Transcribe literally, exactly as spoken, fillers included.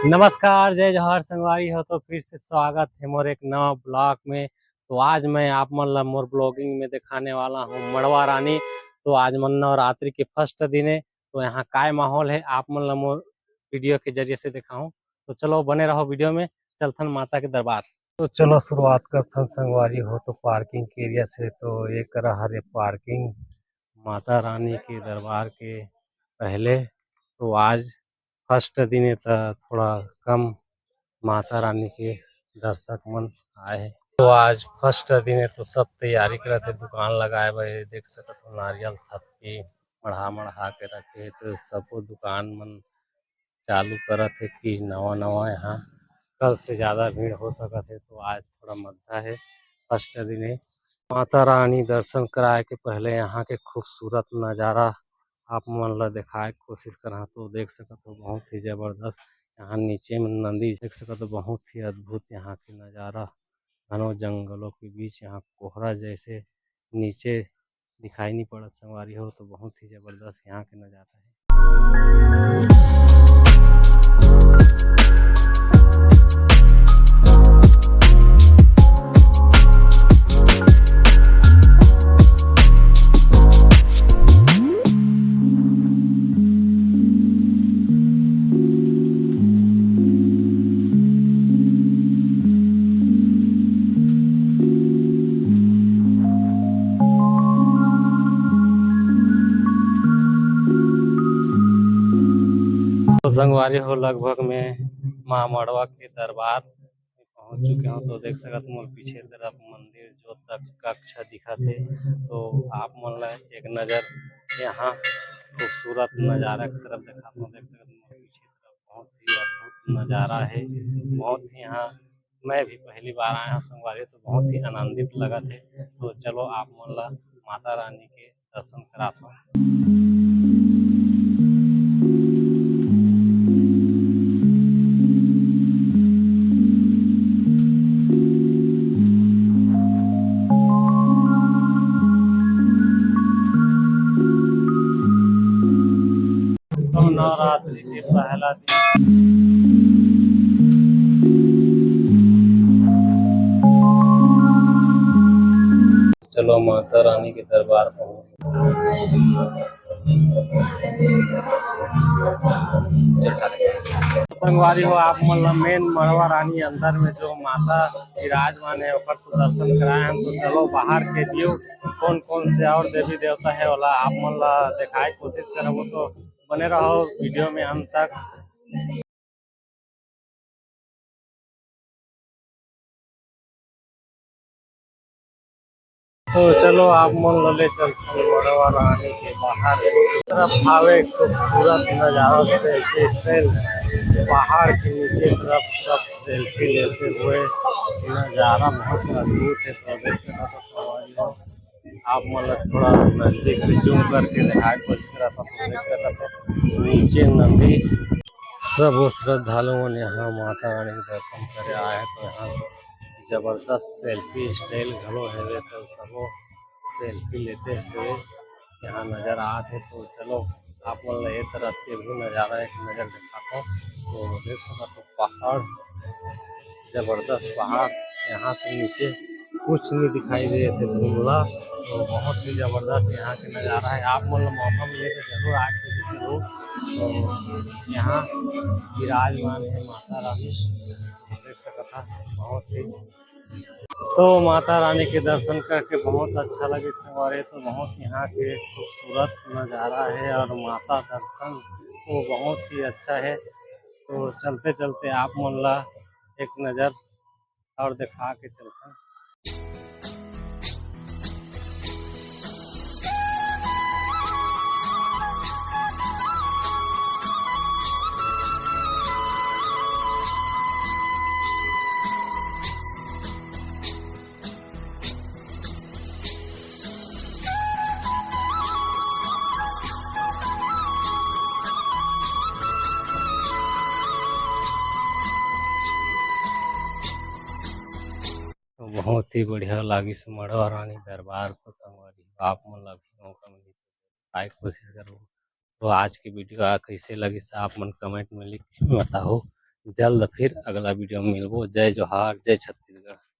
नमस्कार, जय जोहार संगवारी हो, तो फिर से स्वागत है मोर एक नवा ब्लॉग में। तो आज मैं आप मन ला मोर ब्लॉगिंग में दिखाने वाला हूँ मड़वा रानी। तो आज मन नवरात्रि के फर्स्ट दिन है, तो यहाँ काय माहौल है आप मन ला मोर वीडियो के जरिए से दिखाऊँ। तो चलो बने रहो वीडियो में, चलथन माता के दरबार। तो चलो शुरुआत करथन संगवारी हो, तो पार्किंग के एरिया से। तो ये करा हरे पार्किंग माता रानी के दरबार के पहले। तो आज फर्स्ट दिन है, त थोड़ा कम माता रानी के दर्शक मन आए हे। तो आज फर्स्ट दिन है, तो सब तैयारी करत हे दुकान लगाए बर। देख सकत हो नारियल, थपकी मढ़ा मढ़ा के रखे हे, तो सबो दुकान मन चालू करत हे कि नवा नवा यहाँ कल से ज्यादा भीड़ हो सकत हे। तो आज थोड़ा मद्दा हे, फर्स्ट दिन हे। माता रानी दर्शन कराए के पहले यहाँ के खूबसूरत नजारा आप मन ला दिखाए के कोशिश करहा। तो देख सकत हो बहुत ही जबरदस्त यहाँ नीचे में नंदी देख सकत हो, बहुत ही अद्भुत यहाँ के नजारा। घनो जंगलों के बीच यहाँ कोहरा जैसे नीचे दिखाई नहीं पड़त संगवारी हो, तो बहुत ही जबरदस्त यहाँ के नजारा है। तो संगवारी हो, लगभग में माँ मड़वा के दरबार में पहुंच चुके हों। तो देख सकत हो मोर पीछे तरफ मंदिर जो तक कक्ष दिखत हे। तो आप मन ला एक नजर यहाँ खूबसूरत नजारा की तरफ दिखात हों। देख सकत हो मोर पीछे तरफ बहुत ही अद्भुत नजारा है। बहुत ही यहाँ मैं भी पहली बार आया हूँ संगवारी, तो बहुत ही आनंदित लगत है। तो चलो आप मन ला माता रानी के दर्शन करात हूँ। तो नवरात्रि के पहला दिन। चलो माता रानी के दरबार पहुंच। संगवारी हो, आप मन ला मेन मड़वा रानी अंदर में जो माता विराजमान है ओकर तो दर्शन कराए हम। तो चलो बाहर के व्यू कौन कौन से और देवी देवता है ओला आप मन ला दिखाए कोशिश करबो। तो बने रहो वीडियो में अंत तक। तो चलो आप मन ल ले चलथन मड़वा रानी के बाहर तरफ। हावे खूबसूरत नजारा, सेल्फी स्टाइल। पहाड़ के नीचे तरफ सब सेल्फी लेते हुए नजारा बहुत अद्भुत है। तो देख सकत हो संगवारी हो, आप मन ल थोड़ा नजदीक से जूम करके दिखाए कोशिश करत हूँ। तो देख सकत हो नीचे नंदी। सब श्रद्धालु मन यहाँ माता रानी के दर्शन करे आए हैं, तो यहाँ से जबरदस्त सेल्फी स्टाइल घलो हवे, तो सबो सेल्फी लेते हुए यहाँ नजर आत है। तो चलो आप मन ल ये तरफ के भी नजारा एक नजर दिखाता हूँ। तो देख सकत हो पहाड़, जबरदस्त पहाड़, यहाँ से नीचे कुछ नहीं दिखाई दे थे धुंधला। तो बहुत ही जबरदस्त यहाँ के नजारा है। आप मन ल मौका मिले तो जरूर आके जरूर। तो यहाँ विराजमान है माता रानी, देख सकत हा बहुत ही। तो माता रानी के दर्शन करके बहुत अच्छा लगे संगवारी। तो बहुत यहाँ के खूबसूरत नजारा है और माता दर्शन तो बहुत ही अच्छा है। तो चलते चलते आप मन ला एक नजर और दिखा के चलते हैं। तो बहुत ही बढ़िया लागिस मड़वा रानी दरबार। तो संगवारी हो, आप मन ला भी मौका मिली तो आए के कोशिश करबो। तो आज के वीडियो आ कैसे लगिस आप मन कमेंट में लिख के बताओ। जल्द फिर अगला video में मिलबो। जय जोहार, जय छत्तीसगढ़।